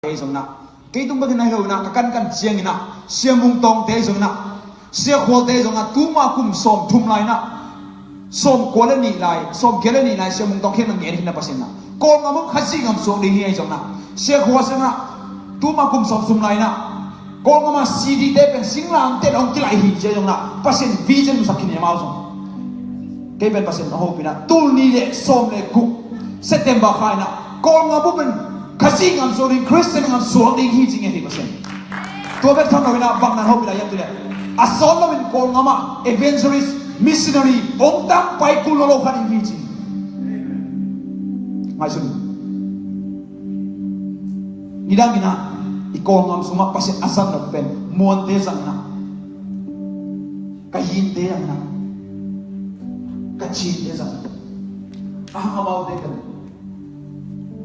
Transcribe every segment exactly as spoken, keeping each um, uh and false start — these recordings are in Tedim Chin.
Kei zong na, kei tung bekin na hi lo na, ka kankan ciangin na, Sia Mung Tawngte zong na, Sia Khualte zong na, tuma kum sawm thum lai na, sawm kua le nih lai, sawm kua le nih lai, Sia Mung Tawng kheng nang gen hi na Pasian na. Kawlngam um Khazih ngam suak ding hi ahi zong na, Sia Khua zong na, tuma kum sawm thum lai na, Kawlngam a C D te pen singlamteh in hong kilaih hi ci ahi zong na, Pasian vision sak khin hi amau zong. Kei pen Pasian a hopih na, tul nih le sawm le guk September kha in na, Kawlngam bup in Khazih ngam suak ding, Khristian ngam suak ding hi ci ngen hi Pasian. Tua bek tham lo in na, bang nan hopih lai hiam cih leh, a sawt lo in Kawlngam ah evangelist, missionary, ong tang pai kul lo lo khat in hi ci. Ngaihsun. Nidang in na, i Kawlngam sungah Pasian a zang lo pen Muante zang in na, Kayinte zang in na, Kachinte zang in na, a hang amaute pen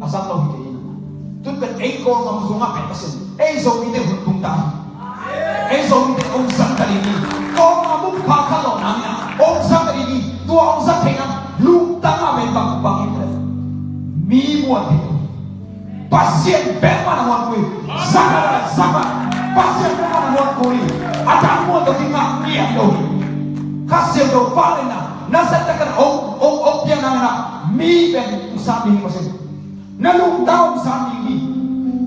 a zang lo hi kei in na. Tun pen ei Kawlngam sungah pen Pasian ei Zomite hun tung ta hi. Ei Zomite ong zang ta ding hi. Kawlngam bup kha khat lo nang in na ong zang ta ding hi. Tua ong zang theihna lungtang a pen bang bang hi. Mi muan hi. Pasian bek mah na muan kul hi. Zak a, zak a. Pasian bek mah na muan kul hi. A dang muan tawh kingak ngiat lo hi. Kha Siangtho pah in na, na sa takin ong, ong, ong piang nang in na, mi pen ong sang ding hi Pasian. Na lungtang ong sang ding hi.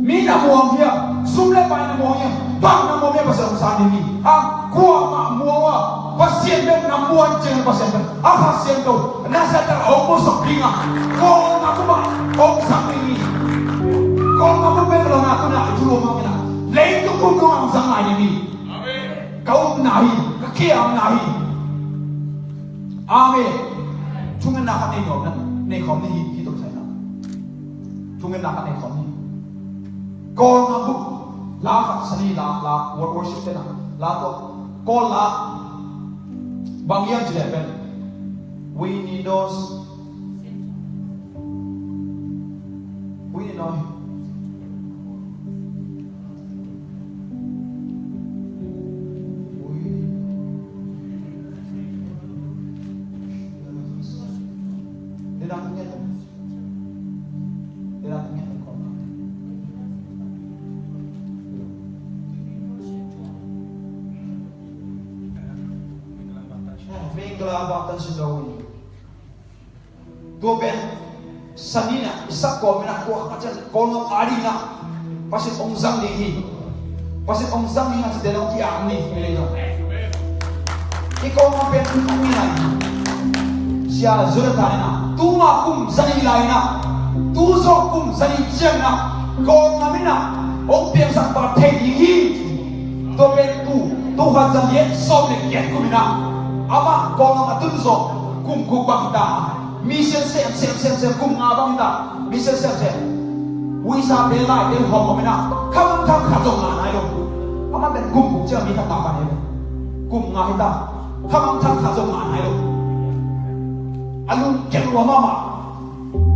Mi na muang hiam, sum le pai na muang hiam, bang na muang hiam, Pasian ong sang ding hi. A, kuamah muang a, Pasian bek na muan ciang Pasian bek a Kha Siangtho na sa takin ong musak ding a, Kawlngam bup ah ong sang ding hi. Kawlngam bup bek lo na, tu na i thu lum mah in na, leitung bup dong ong sang lai ding hi. Ka upna hi, ka kiamna hi. Amen. Thungetna khat nei nuam na, nei khawm ni hi, hi tuk sai na. Thungetna khat nei khawm ni. Kawlngam bup la khat sa ni la, la, wor-, worship te na, la tawh. Kawl la. Bang hiam cih leh pen, we need those, we need those. Tua pen, sa ni na, i sak kawm in na, tua kha ciang, Kawlngam a ding na, Pasian ong zang ding hi. Pasian ong zang ding a, ci te long ki am ni, mi lei zong. I Kawlngam pen, ong ni na. Sia Jonathan in na, tuma kum za nih lai na, tu zawh kum za nih ciang na, Kawlngam in na, ong piangsak pa thei ding hi. Tua pen tu, tu khat za nih sawm le giat kum in na, amah Kawlngam a tun zawh kum guk bang hi ta. Mission sem, sem, sem, sem, kum nga bang hi ta. Mission sem, sem. Uisa te lai te hawm hawm in na. Khamang thang khat zong ngah nai lo. Amah pen kum guk ciang mi khat ta pan hi. Kum nga hi ta. Khamang thang khat zong ngah nai lo. A lungkia lua mahmah.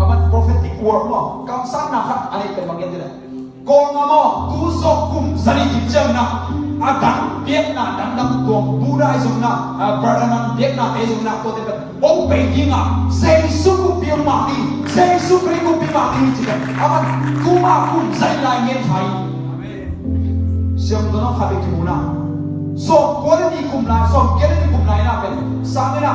Amah prophetic word maw. Kamsangna khat a neih pen bang hiam cih leh, Kawlngam aw, tu zawh kum za nih ciang na, a dang biakna dangdang tuang, Buddha i zong na, a, Brahman biakna te i zong na, tuate pen ong bei ding a, Jesu kumpi ong mah ding, Jesu Khrih kumpi mah ding ci pen. Amah tuma kum za nih lai ngen thei. Siam dong khat bek kimu na. Sawm kua le nih kum lai, sawm kua le nih kum lai na pen, sang in na,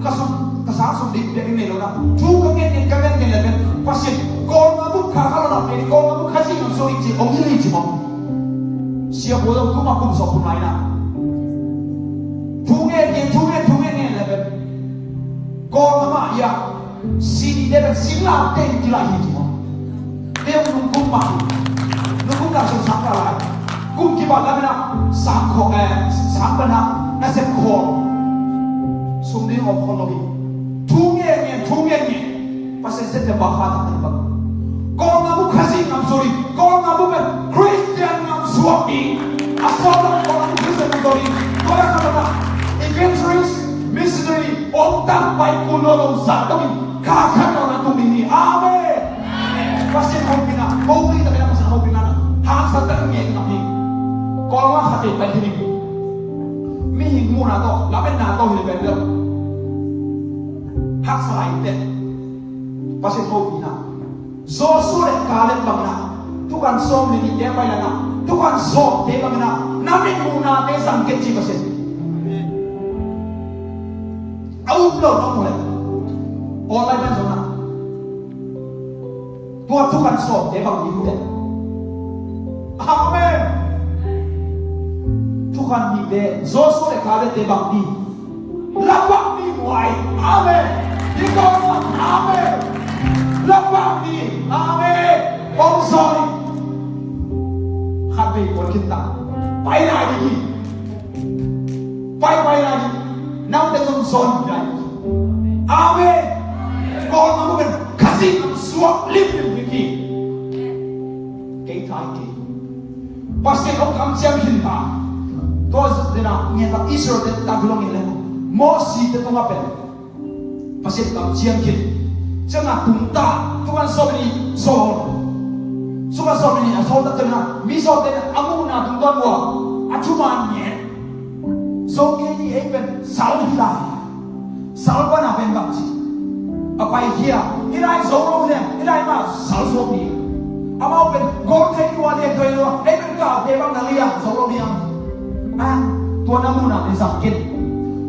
ka sum, ka sang sum dik biak in nei lo na. Thu ka ngen ngen, ka ngen ngen le pen, Pasian, Kawlngam bup kha kha lo na pen, Kawlngam bup Khazih ngam suak ding ci, ong hilh hi ci mawk. Sia Bual zong tuma kum sawm kum lai na. Thu ngen ngen, thu ngen, thu ngen ngen le pen, Kawlngam ah, ya. Sini deh bek singlamteh in kilaih hi ci maw. Deh nungkum mah hi. Nungkum lam sung sang ka lai. Kum kibat lam in ah sang khawng, eh, sang pan ah nasep khawng. Sum ding om khawng lo hi. Thu ngen ngen, thu ngen ngen. Pasian sep le bakha tak tak bang. Kawlngam bup Khazih ngam suak ding. Kawlngam bup pen Khristian ngam suak ding. A sawt lo Kawlngam bup Khristian ngam suak ding. Tua leh khat lo na evangelist, missionary, ong tang pai kul lo lo zat dong in, kha khat lo na tung ding hi. Amen. Pasian hopihna, hopih tak in a Pasian hopihna na hangsan tak in ngen ngam hi. Kawlngam khat te pai hi ding. Mihing muhna tawh, lametna tawh hi le pen deuh. Haksa lai teh. Pasian hopihna. Joshua le Caleb bang na. Thukham sawm le nihte a pai laiin ah, thukham sawmte bangin ah na mitmuhnate zang ken ci Pasian. A up lo na mu le online pan zong ah tua thukham sawmte bang ding uh teh. Amen. Thukham nihte, Joshua le Caleb te bang ding? Lapak ni muai. Amen. Amen. Lapak ni. Amen. Om sawm. Khat vei kuan khin ta. Pai lai ding hi. Pai, pai lai ding. Nang te zong sawm lai ding hi. Amen. Kawl na mu pen Khazih suak limlim ding hi. Kei thai kei. Pasian hong kamciam khin ta. Tua zat dena ngen ta Israel te ta bilong ngen le Mosi te tungah pen Pasian kamciam khin. Ciangah tung ta, tung an sawm ni sawm. Sungah sawm ni a sawm ta ciangah mi sawm te a muhna tung tuan ua a thuman ngen. Zo kei ni ei pen sal hi lai. Sal pana pen bang ci. A pai hia. Hi lai zo lo liang. Hi lai ma sal zo ni. Amau pen gol thei lua liang thei lua. Ei pen kau thei bang na liang zo lo liang. A, tua na muna te zak kin.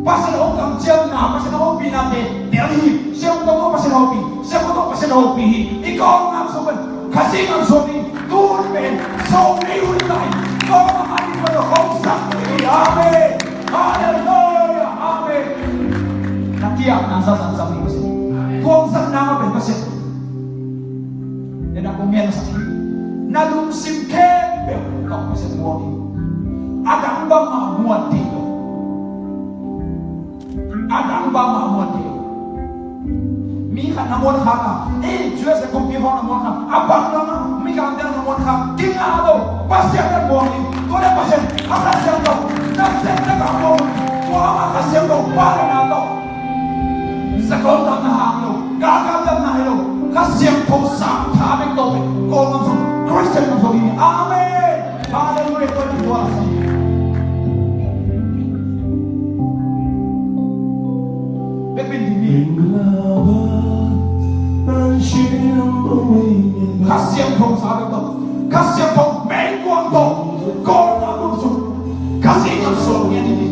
Pasian hong kamciamna, Pasian hong hopihna te tel hi. Siam tawh Pasian hopih. Siam tawh Pasian hopih hi. I kong ngam sung pen. Khazih ngam sung hi. Tun pen sawm ni hun lai. Kong a hai ni pen hong sak ni. Amen. Halleluia. Amen. Na kiak na sa sa sa ni Pasian. Kong sak na ma pen Pasian. Ena kong ngen sa. Na lungsim khempeuh tawh Pasian muang hi. A dang bang a muan ti lo. A dang bang a muan ti lo. Mi khat na muan kha ka. Eh, U S A kumpi khawng na muan kha. A bang lam a, mi kang te na muan kha. King a lo. Pasian na muan hi. Tua le Pasian. A Kha Siangtho. Na sen na ka muan. Tua a Kha Siangtho. Pa le na to. Zakon tam na hang lo. Ka ka tam na hi lo. Kha Siangtho sang tha bek to bek. Ko ngam sung. Christian ngam sung hi. Amen. Hallelujah, tuan tuan. Bek bin ding ni. Kha Siangtho sa bek to. Kha Siangtho meng kuang to. Ko na kum sung. Kha Siangtho sung ni ni.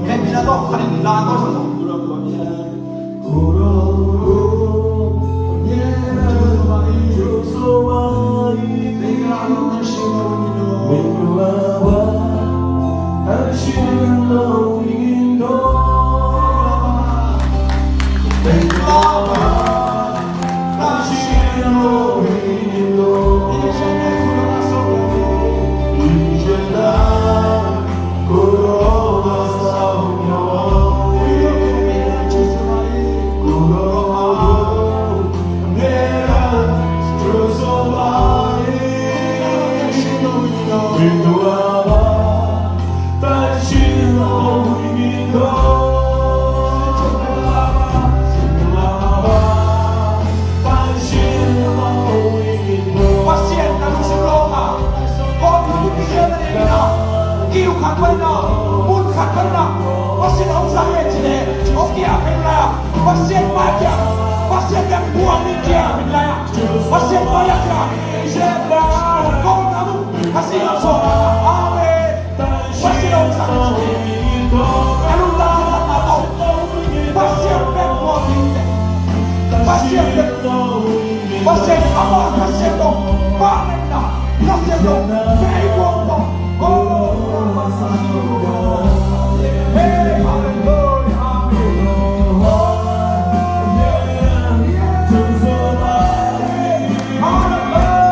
Hei, bin a to, kha ni la to, to. Pasian na lungsim lawm a, kawlpi in Pasian na neihna, kiu khat panin a, mun khat panin a, Pasian hong zang e ci leh, hong kiak pen la, Pasian mai kiang, Pasian bek buang ni kiak pen la, Pasian mai kiang, Pasian la, kong na mu, Pasian hong sawm a, amen. Pasian hong zang e ci leh, a lungdam na tawh, Pasian bek buang ni, Pasian bek Pasian amah Kha Siangtho, Pasian na, Kha Siangtho, vei kuang tawh. Oh, hey, hallelujah, amen. Hallelujah.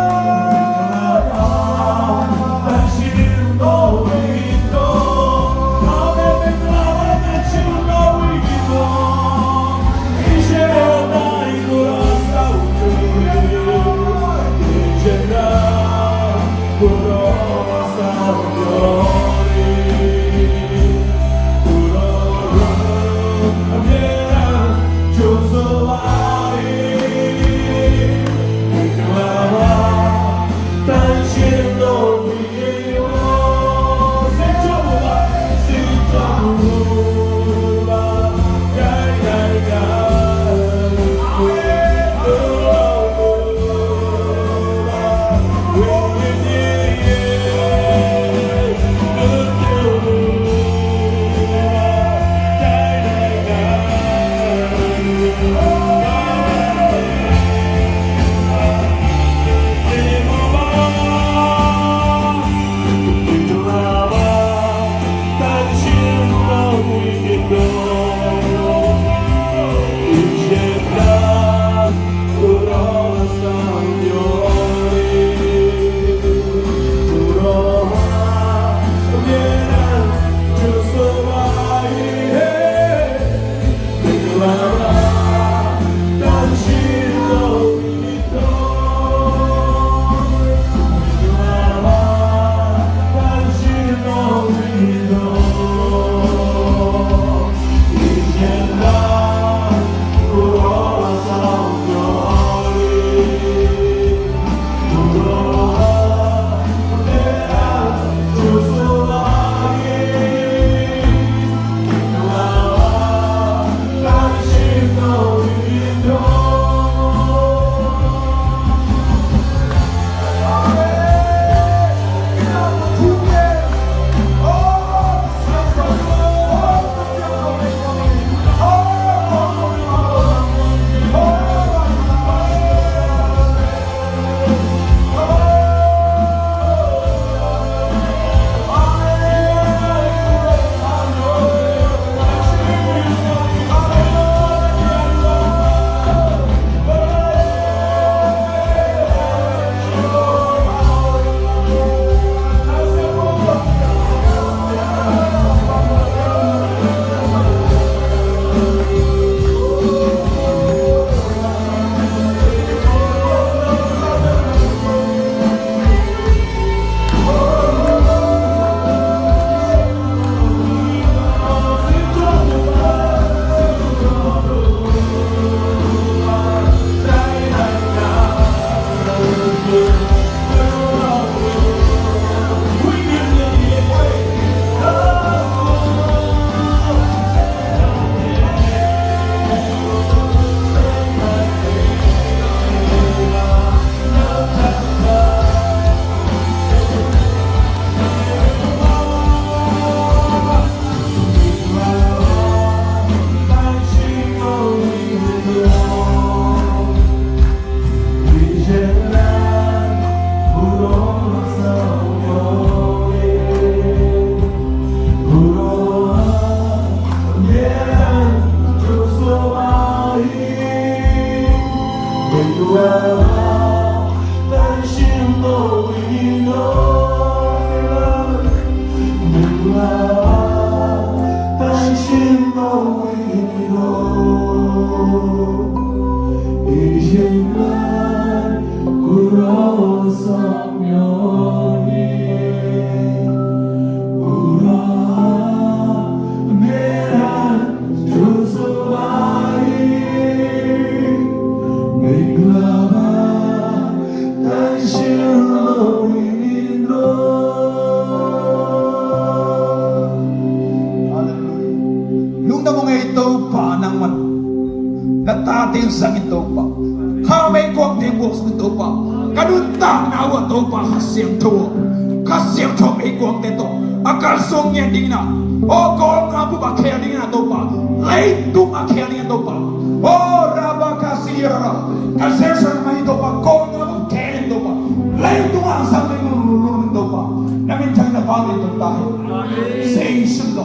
Topa, Topa Kha Siangtho, Kha Siangtho meikuangte tawh a kalsuan ngiat dingin ah, aw, kawlnga bup a khel dingin ah Topa, leitung a khel dingin ah Topa, aw, Rabakasirara, ka sel sang mai Topa, kawlnga bup khel dingin Topa, leitung a sang dingin Topa, na min thang na pa min Topa, Jesus.